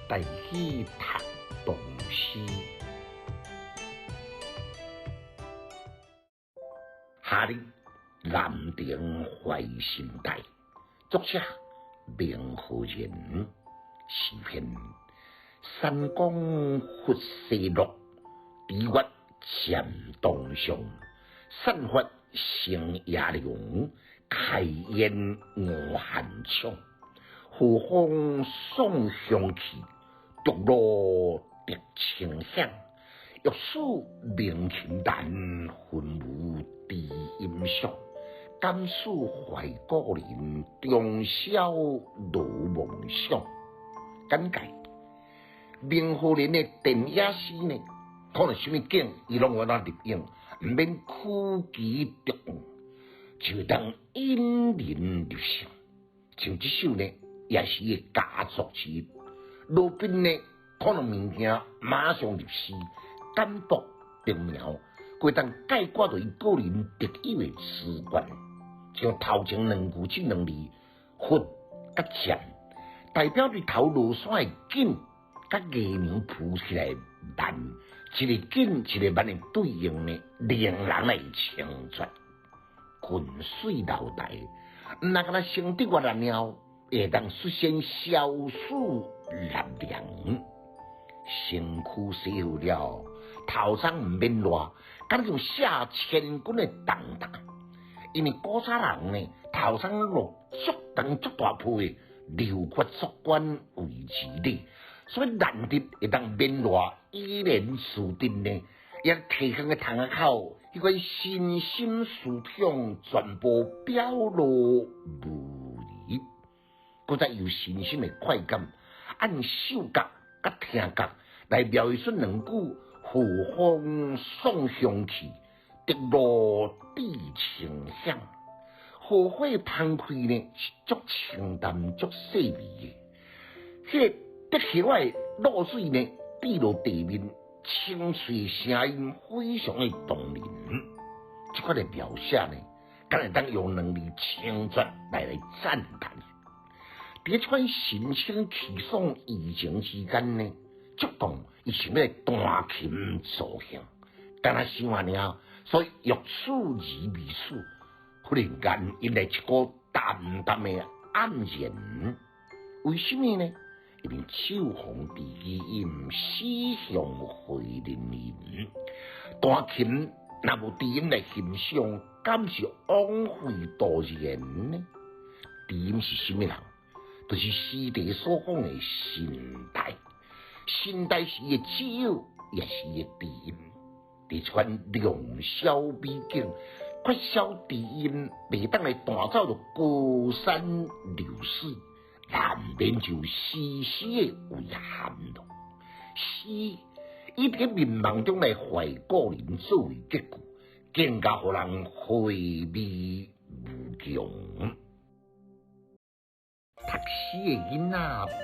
台語讀唐詩。夏日南亭懷心台，作者明浩然。詩篇山光佛西落，知月漸東上。散發成野龍，開煙吳寒窗。和風送香去，獨路得清響。欲使鳴琴彈，恨無知音響。敢使懷古人，中宵羅夢想。簡介：明浩然的電影詩呢，可能啥物景，伊攏有法入影，毋免苦其獨就當引人入勝。像這首呢，也是伊的佳作之一。路邊呢，可能物件馬上入詩，簡樸明了，會當概括著伊個人特有的詩觀。像頭前兩句這兩字，佛佮漸，代表日頭落山的緊，佮月娘浮起來慢，一个緊一个慢的對應呢，令人來清絕。近水樓台，毋若干焦先得月了，會當率先消暑納涼。身軀洗好了，頭鬃毋免熱，敢若像卸千鈞的重擔。因為古早人呢，頭鬃落足長足大鋪的，留髮束冠為之禮，所以難得會當免熱，依然自得呢，也提供個窗仔口，彼款身心舒暢全部表露無遺，閣再有身心的快感，按嗅覺佮聽覺來描繪出兩句和風送香去，竹露滴清響。荷花芳開呢，是足清淡、足細微的。彼個滴下來的露水呢，滴落地面，清脆聲音非常的動人。這款的描寫呢，敢會當用兩字清絕來讚嘆。佇這款神清氣爽意境之間呢，觸動伊想欲彈琴助興，敢若想爾，所以欲此而未此，忽然間引來一股淡淡的黯然。為什麼呢？因為酒逢知己飲，詩向會人吟。彈琴若無知音來欣賞，敢是枉費徒然呢？知音是啥物人？就是詩題所講的心台。心台是伊的摯友，也是伊的知音。佇這款良宵美景，缺少知音，袂當來彈奏著高山流水，難免就有絲絲的遺憾囉。詩以佇個眠夢中來懷故人作為結句，更加予人回味無窮。讀詩的囡仔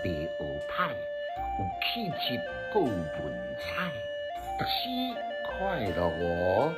袂學歹，有氣質閣有文采，讀詩快樂哦。